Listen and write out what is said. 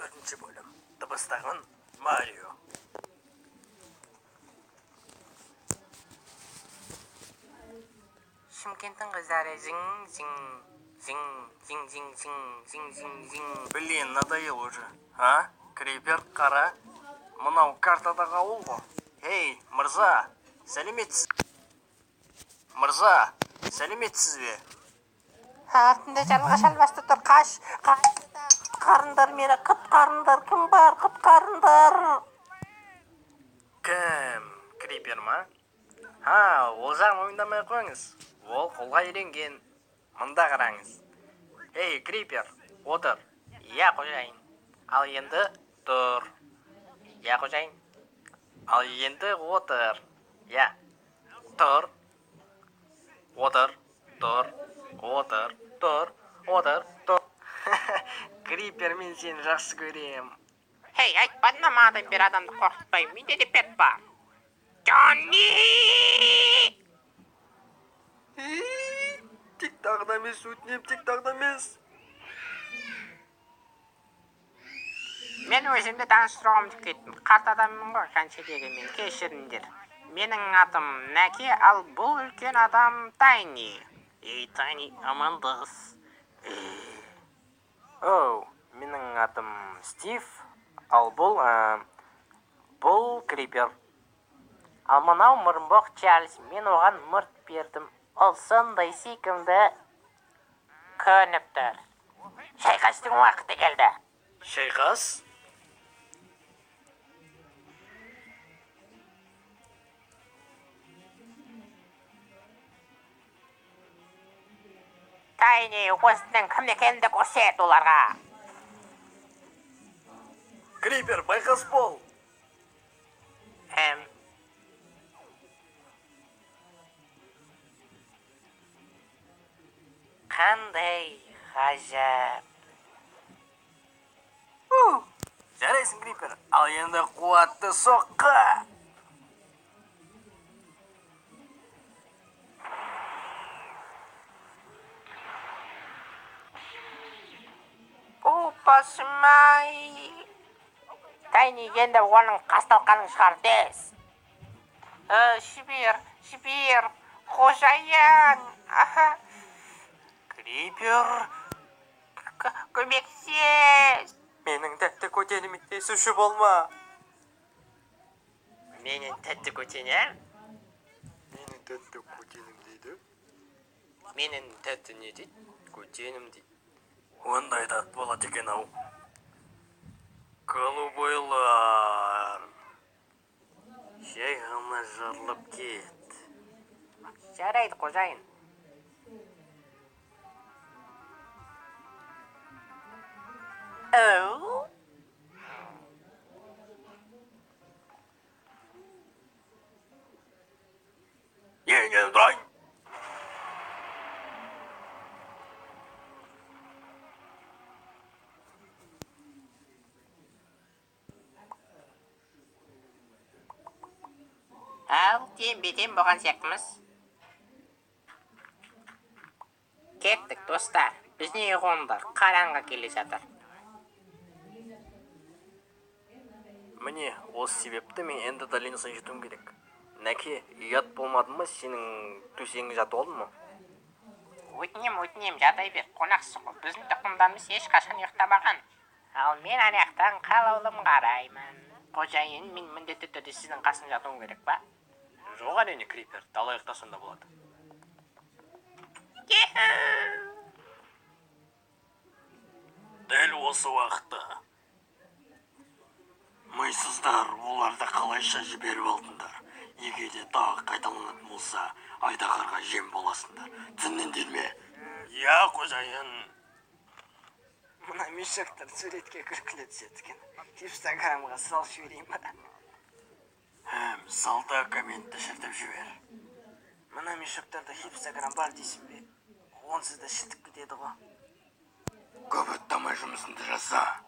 Төртінші бөлім. Дыбыстаған Марио. Шымкенттің қыздары зың зың зың зың зың зың зың зың зың. Блин, надоел уже. А? Крипер, қара. Мынау картадағы ауыл ғой. Ей, мырза, сәлеметсіз. Мырза, сәлеметсіз бе? Артында жалғаш албасты тұр, қаш, қаш. Құтқарыңдар мені, құтқарыңдар, кім бар, құтқарыңдар. Кім? Крипер ма? Ха, ол жағын уайымдамай қойыңыз. Ол қолға үйренген. Мында қараңыз. Ей, Крипер, отыр. Иә, қожайын. Ал енді тұр. Иә, қожайын. Ал енді отыр. Иә. Тұр. Отыр. Тұр. Отыр. Тұр. Отыр. Тұр. Крипер, мен сені жақсы көрем. Хей, айтпадым ба манадан бері адамды қорқытпаймын. Менде де пет бар. Джонни! Тек тағы да емес, өтінем, тек тағы да емес. Мен өзімді таныстыруға ұмытып кеттім. Қарт адаммын ғой, қанша дегенмен, кешіріңдер. Менің атым Нәке, ал бұл үлкен адам Тайни. Ей, Тайни, амандас. Оу, менің атым Стив, ал бұл, бұл Крипер. Ал мынау мұрынбоқ Чарльз, мен оған мұрт бердім. Ол сондай сүйкімді көрініп тұр. Шайқастың уақыты келді. Шайқас? Тайни, осының кім екенін көрсет оларға. Крипер, байқас бол. Қандай ғажап. Жарайсың, Крипер. Ал енді қуатты соққы. Опасым-ай. Тайни енді оның қас-талқанын шығар тез. Жібер, жібер, қожайын. Аха. Крипер. Көмектес. Менің тәтті көтеніме тесуші болма. Менің тәтті көтенім? Менің тәтті көтенім дейді. Менің тәтті не дейді? Көтенім дейді. Ондай да болады екен ау. Голубойлар. Жай ғана жарылып кет. Жарайды, қожайын. Оу. Ал, тем-бетем болған сияқтымыз. Кеттік, достар. Біздің үй қонды. Қараңғы келе жатыр. Міне, осы себепті мен енді долинасына жетуім керек. Нәке, ұят болмады ма, сенің төсегіңе жатып алдым ма? Өтінем, өтінем, жата бер. Қонақсың ғой. Біздің тұқымдарымыз ешқашан ұйықтамаған. Ал мен ана жақтан қалаулым қараймын. Қожайын, мен міндетті түрде сіздің қасыңызда жатуым керек па? Жоқ, әрине, Крипер, дала ұйықтасаң да болады. Дәл осы уақытта мисыздар оларды қалайша жіберіп алдыңдар. Егер де тағы қайталанатын болса, айдаһарға жем боласыңдар. Түсіндіңдер ме? Иә, қожайын. Мына мешоктар суретке күлкілі түседі екен. Инстаграмға салып жіберейін ба? Сал да комментті шіртіп жібер. Мына мешоктарда хипстаграм бар дейсің бе? Онсыз да шіртіп кетеді ғой. Көп оттамай жұмысыңды жаса.